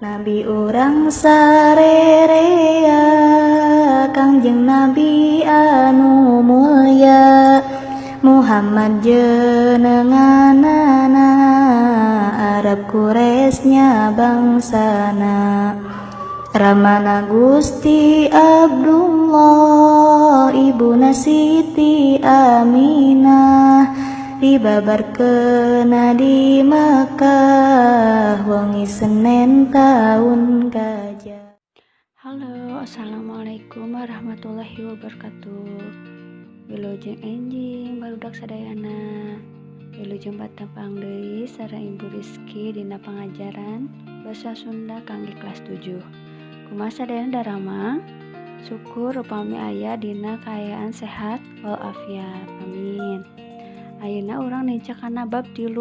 Nabi urang sarerea, Kangjeng Nabi anu mulya, Muhammad jenenganana, Arab Quraisy bangsana. Ramana Gusti Abdullah, ibuna Siti Aminah, dibabarkeun di Makkah wengi Senin taun gajah. Halo, assalamualaikum warahmatullahi wabarakatuh. Wilujeng enjing barudak sadayana. Wilujeng patepang deui sareng Ibu Rizky dina pangajaran Basa Sunda kangge kelas 7. Kumaha sadayana daramang? Syukur upami aya dina kaayaan sehat walafiat. Amin. Ayeuna urang nincak kana bab 3,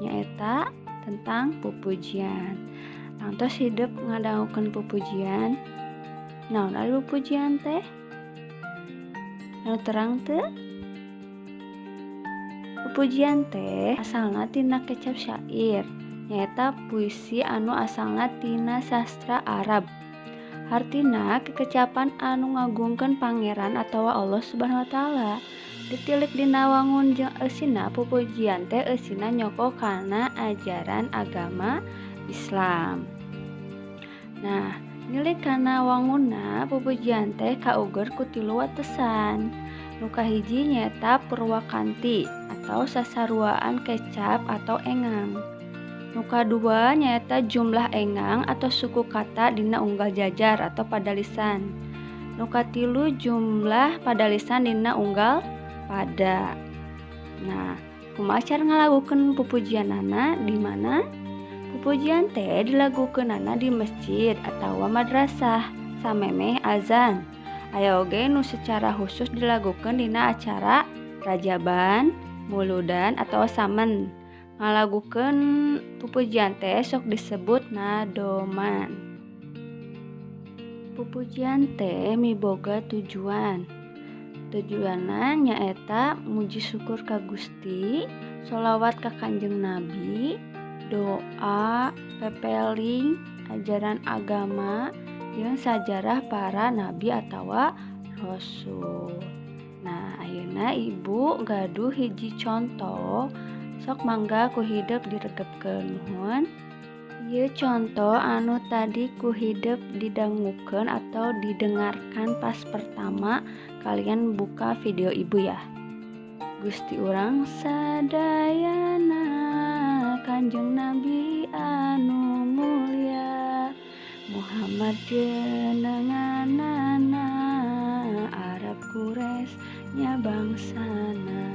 nyaeta tentang pupujian. Tangtos hidep ngadangukeun pupujian. Naon ari pupujian teh? Anu terang teu? Pupujian teh asalna tina kecap syair, nyaeta puisi anu asalna tina sastra Arab. Hartina kekecapan anu ngagungkeun pangeran atawa Allah Subhanahu wa taala. Ditilik dina wangun jeung eusina, pupujian teh eusina nyoko kana ajaran agama Islam. Nah, nilik kana wangunna, pupujian teh kauger ku tilu watesan. Nu kahiji nyaeta purwakanti atau sasaruaan kecap atau engang. Nu kadua nyaeta jumlah engang atau suku kata dina unggal jajar atau padalisan. Nu katilu jumlah padalisan dina unggal pada. Nah, kumaha cara ngalagukeun pupujianana di mana? Pupujian teh dilagukeunana di masjid atawa madrasah samemeh azan. Aya oge nu secara khusus dilagukeun dina acara rajaban, muludan atawa samen. Ngalagukeun pupujian teh sok disebut nadoman. Pupujian teh miboga tujuan. Tujuanna nyaeta muji syukur ka Gusti, sholawat ka Kanjeng Nabi, doa, pepeling, ajaran agama, jeung sajarah para nabi atawa rasul. Nah, ayeuna ibu gaduh hiji conto, sok mangga ku hidep diregepkeun nuhun. Ieu conto anu tadi ku hidep didangukeun atau didengarkan pas pertama kalian buka video ibu ya. Gusti urang sadayana, Kanjeng Nabi anu mulya, Muhammad jenenganana, Arab Quraisy nya bangsana.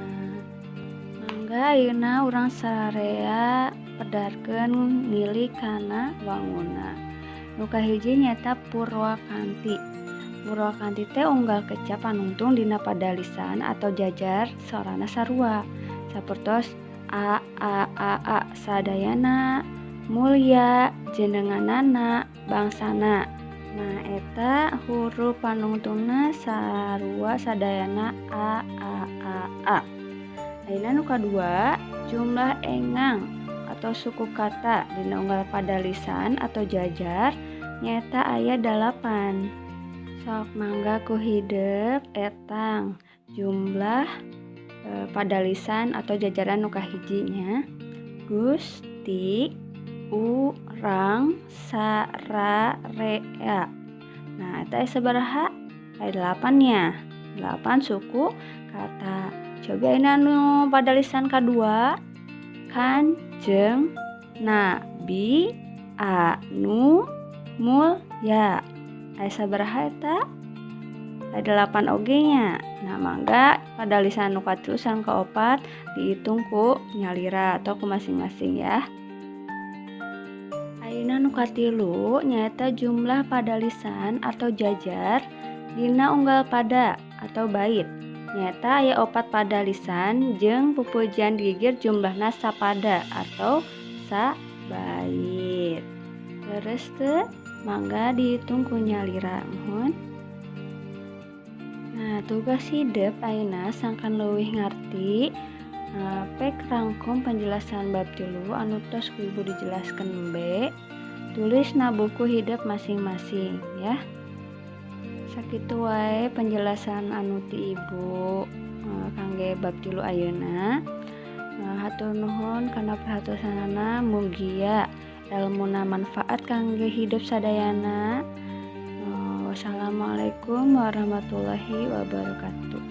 Mangga ayeuna urang sararea pedarkeun nilik kana wanguna. Nu kahiji nyaeta purwakanti. Purwakanti teh unggal kecap panungtung dina padalisan atau jajar sorana sarua. Sapertos a a a a sadayana, mulya, jenenganana, bangsana. Nah, eta huruf panungtungna sarua sadayana a a a a. Ayeuna nu kadua, jumlah engang atau suku kata dina unggal padalisan atau jajar nyaeta aya 8. Sok mangga ku hidep etang jumlah padalisan atau jajaran nu kahijinya. Gusti urang sararea. Nah, eta sabaraha? Aya 8 nya. 8 suku kata. Coba ayeuna nu padalisan kadua, Kanjeng Nabi anu mulya. Aya sabaraha eta? Aya 8 oge nya. Nah, mangga padalisan nu katilu sareng kaopat dihitung ku nyalira atau ku masing-masing ya. Ayeuna nu katilu nyaeta jumlah padalisan atau jajar dina unggal pada atau bait. Nyaeta aya 4 padalisan jeung pupujian digigir jumlahna sapada atau sabait. Terus teu mangga dihitung ku nyalira muhun. Nah, tugas hidep ayeuna sangkan leuwih ngarti Pek rangkum penjelasan bab 3 anu tos ku ibu dijelaskeun nembe. Tulis na buku hidep masing-masing ya. Sakitu wae penjelasan anu ti ibu kangge bab 3 ayeuna. Hatur nuhun kana perhatosanana, mugia elmuna manfaat kangge hidup sadayana. Wassalamualaikum warahmatullahi wabarakatuh.